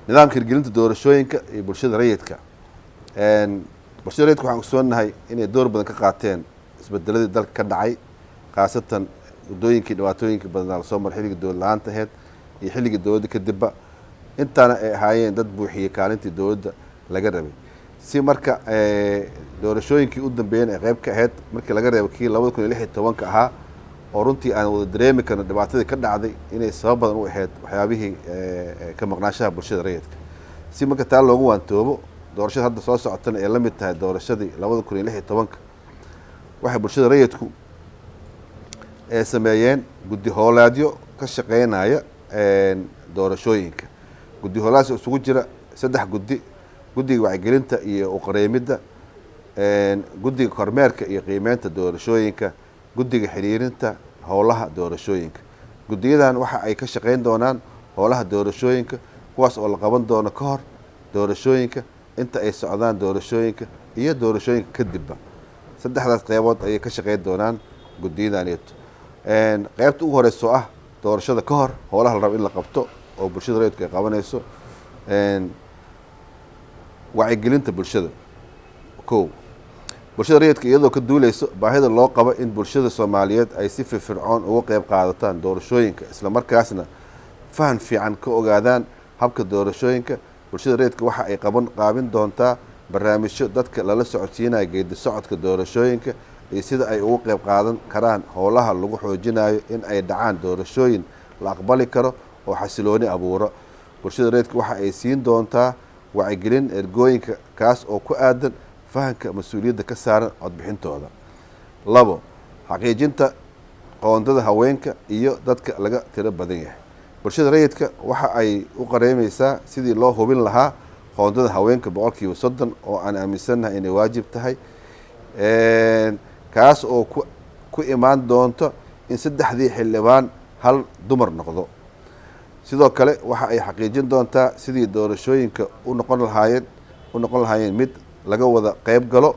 Nidaamka hirgelinta doorashooyinka iyo bulshada rayidka. Bulshada rayidka waxaan ogsoonnahay inay door badan ka qaateen isbedeladii dalka ka dhacay, khaasatan waddooyinkii dhibaatooyinkii badnaa lasoo maray xilligii dowlad la-aanta aheyd iyo xilligii dowladda kadibba, intaana ay ahaayeen dad buuxiyey kaalintii dowladda laga rabay. Si marka doorashooyinkii u dambeeyeen ay qayb ka ahayd, markii laga reebo kii 2016-ka ahaa, oo runtii aan wada dareemi karno dhibaatadii ka dhacday inay sabab badan u ahayd waxyaabihii ka maqnaanshaha bulshada rayidka. Si marka taa loogu waantoobo, doorashada hadda soo socotana ay la mid tahay doorashadii 2016-ka, waxay bulshada rayidku sameeyeen guddi hooleedyo ka shaqeynaya doorashooyinka. Guddi hoolaadaas isugu jira saddex guddi: guddiga wacyigelinta iyo uqareemidda, guddiga kormeerka iyo qiimeynta doorashooyinka, guddiga xiriirinta howlaha doorashooyinka. Guddiyadan waxa ay ka shaqeyn doonaan howlaha doorashooyinka, kuwaas oo la qaban doono ka hor doorashooyinka, inta ay socdaan doorashooyinka iyo doorashooyinka kadibba. Saddexdaas qeybood ayay ka shaqeyn doonaan guddiyadaneeto. Qeybta ugu horeyso ah doorashada ka hor, howlaha la rabo in la qabto oo bulshada rayidku ay qabanayso: wacyigelinta bulshada. Kow, bulshada rayidka iyadoo ka duuleyso baahida loo qabo in bulshada Soomaaliyeed ay si firfircoon uga qeyb qaadataan doorashooyinka, isla markaasna fahan fiican ka ogaadaan habka doorashooyinka, bulshada rayidka waxa ay qaban qaabin doontaa barnaamijyo dadka lala socodsiinayo geedi socodka doorashooyinka iyo sida ay uga qeyb qaadan karaan howlaha lagu xoojinayo in ay dhacaan doorashooyin la aqbali karo oo xasilooni abuuro. Bulshada rayidka waxa ay siin doontaa wacyigelin ergooyinka, kaas oo ku aadan fahanka mas-uuliyadda ka saaran codbixintooda. Labo, xaqiijinta qoondada haweenka iyo dadka laga tiro badan yahay. Bulshada rayidka waxa ay u qareemeysaa sidii loo hubin lahaa qoondada haweenka 30%, oo aan aaminsannahay inay waajib tahay, kaas oo ku imaan doonto in saddexdii xildhibaan hal dumar noqdo. Sidoo kale waxa ay xaqiijin doontaa sidii doorashooyinka u noqon lahaayeen mid laga wada qeyb galo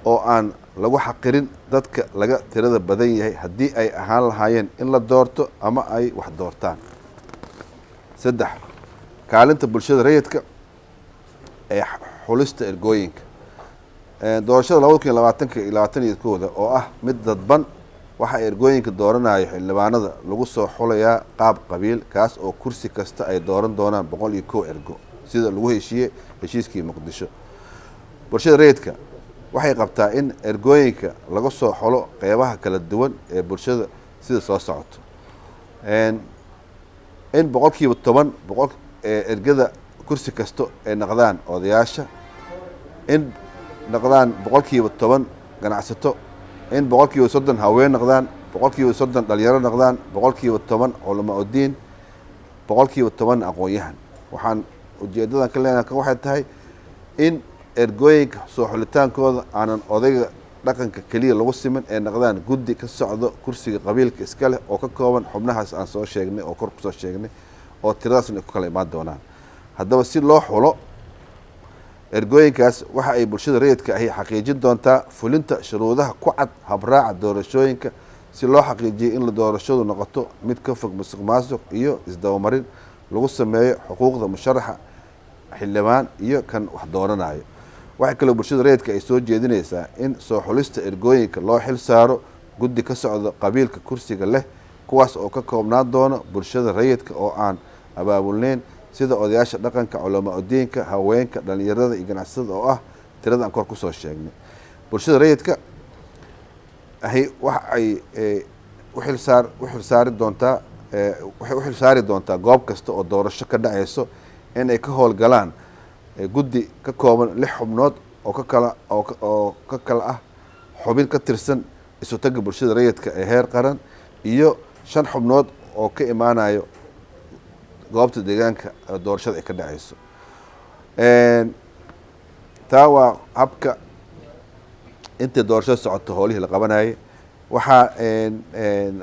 oo aan lagu xaqirin dadka laga tirada badan yahay, haddii ay ahaan lahaayeen in la doorto ama ay wax doortaan. Saddex, kaalinta bulshada rayidka ee xulista ergooyinka. Doorashada 2020-ka iyo 21-da oo ah mid dadban, waxa ergooyinka dooranayo xildhibaanada lagu soo xulayaa qaab qabiil, kaas oo kursi kasta ay dooran doonaan 101 ergo, sida lagu heshiiyey heshiiskii Muqdisho. Bulshada rayidka waxay qabtaa in ergooyinka laga soo xulo qeybaha kala duwan ee bulshada sida soo socoto: in 10% boqol ergada kursi kasto ay noqdaan odayaasha, in noqdaan 10% ganacsato, in 30% haween noqdaan, 30% dhalinyaro noqdaan, 10% culamaa udiin, 10% aqoon-yahan. Waxaan ujeedadan ka leenahay waxay tahay in ergooyinka soo xulitaankooda aanan odayga dhaqanka keliya lagu simin, ee noqdaan guddi ka socdo kursiga qabiilka iska leh oo ka kooban xubnahaas aan soo sheegnay oo kor kusoo sheegnay, oo tiradaasna ay ku kala imaan doonaan. Haddaba, si loo xulo ergooyinkaas, waxa ay bulshada rayidka ahi xaqiijin doontaa fulinta shuruudaha ku cad habraaca doorashooyinka, si loo xaqiijiyo in doorashadu noqoto mid ka fog musuq maasuq iyo isdabamarin lagu sameeyo xuquuqda musharaxa xildhibaan iyo kan wax dooranayo. Waxay kaloo bulshada rayidka ay soo jeedinaysaa in soo xulista ergooyinka loo xil saaro guddi ka socdo qabiilka kursiga leh, kuwaas oo ka koobnaan doono bulshada rayidka oo aan abaabulneyn, sida odayaasha dhaqanka, culamaa udiinka, haweenka, dhalinyarada iyo ganacsatada, oo ah tirada aan kor kusoo sheegnay. Bulshada rayidka ahi waxa ay u xilsaari doontaa, waxay u xilsaari doontaa goob kasta oo doorasho ka dhaceyso in ay ka howlgalaan guddi ka kooban lix xubnood oo ka kala ah xubin ka tirsan isutagga bulshada rayidka ee heer qaran iyo shan xubnood oo ka imaanayo goobta deegaanka doorashada ay ka dhaceyso. Taa waa habka intay doorashada socoto howlihii la qabanayay. Waxaa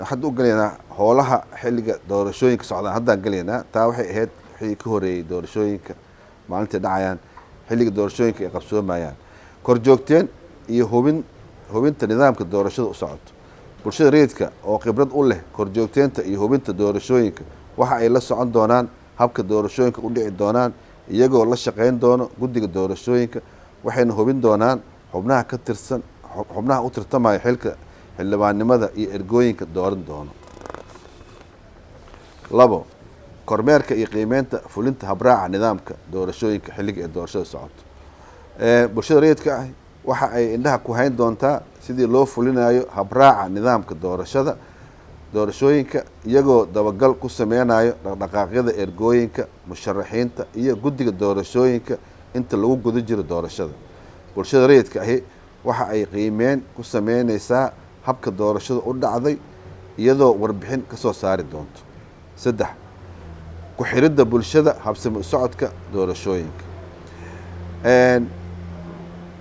hadda u gelaynaa howlaha xilliga doorashooyinka socdaan. Haddaan gelaynaa. Taa waxay ahayd wixii ka horeeyey doorashooyinka, maalintay dhacayaan, xilliga doorashooyinka ay qabsoomayaan. Korjoogteen iyo hubinta nidaamka doorashada u socoto. Bulshada rayidka oo khibrad u leh korjoogteynta iyo hubinta doorashooyinka waxa ay la socon doonaan habka doorashooyinka u dhici doonaan, iyagoo la shaqeyn doono guddiga doorashooyinka, waxayna hubin doonaan xubnaha ka tirsan xubnaha u tartamaya xilka xildhibaannimada iyo ergooyinka dooran doono. 2, kormeerka iyo qiimeynta fulinta habraaca nidaamka doorashooyinka xilliga ee doorashada socoto. Bulshada rayidka ah waxa ay indhaha ku hayn doontaa sidii loo fulinayo habraaca nidaamka doorashooyinka, iyagoo dabagal ku sameynayo dhaqdhaqaaqyada ergooyinka, musharaxiinta iyo guddiga doorashooyinka inta lagu guda jiro doorashada. Bulshada rayidka ahi waxa ay qiimeyn ku sameyneysaa habka doorashada u dhacday, iyadoo warbixin ka soo saari doonto. 3, ku xiridda bulshada habsami u socodka doorashooyinka.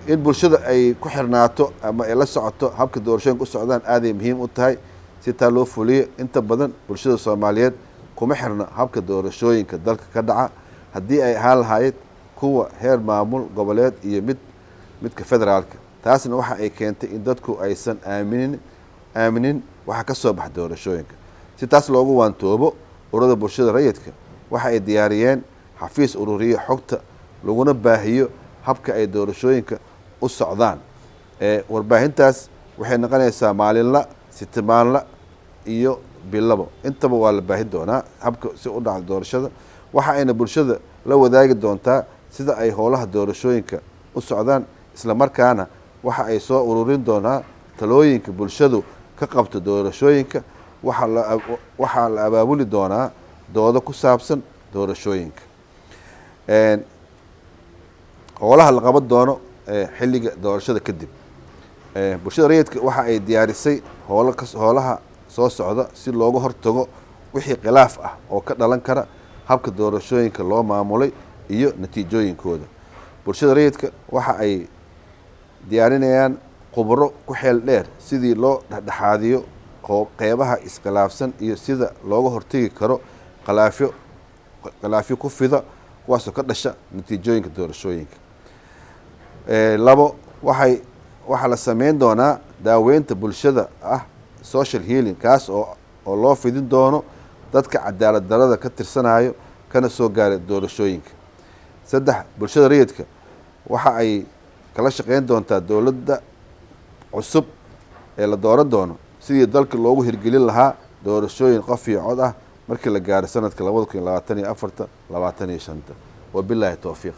In bulshada ay ku xirnaato ama ay la socoto habka doorashooyinka u socdaan aaday muhiim u tahay si taa loo fuliyo. Inta badan bulshada Soomaaliyeed kuma xirna habka doorashooyinka dalka ka dhaca, haddii ay ahaan lahayd kuwa heer maamul goboleed iyo midka federaalka. Taasna waxa ay keentay in dadku aysan aaminin waxa ka soo baxa doorashooyinka. Si taas loogu waantoobo, ururada bulshada rayidka waxa ay diyaariyeen xafiis ururiya xogta laguna baahiyo habka ay doorashooyinka u socdaan. Warbaahintaas waxay noqonaysaa maalinla, sitimaanla iyo bilabo, intaba waa la baahin doonaa habka si u dhacda doorashada. Waxa ayna bulshada la wadaagi doontaa sida ay howlaha doorashooyinka u socdaan, isla markaana waxa ay soo ururin doonaa talooyinka bulshadu ka qabto doorashooyinka. Waxaa la abaabuli doonaa doodo ku saabsan doorashooyinka. Howlaha la qaban doono xilliga doorashada kadib, bulshada rayidka waxa ay diyaarisay howlaha soo socda si looga hortago wixii khilaaf ah oo ka dhalan kara habka doorashooyinka loo maamulay iyo natiijooyinkooda. Bulshada rayidka waxa ay diyaarinayaan khubro ku xeel dheer sidii loo dhexdhexaadiyo qeybaha iskhilaafsan iyo sida looga hortegi karo khilaafyo ku fida, kuwaasoo ka dhasha natiijooyinka doorashooyinka. 2, waxaa la sameyn doonaa daaweynta bulshada ah, social healing, kaas oo loo fidin doono dadka cadaalad darada ka tirsanayo kana soo gaaray doorashooyinka. 3, bulshada rayidka waxa ay kala shaqeyn doontaa dowladda cusub ee la dooran doono sidii dalka loogu hirgelin lahaa doorashooyin qof iyo cod ah markii la gaaro sanadka 2024, 25. Wabilaahi towfiiq.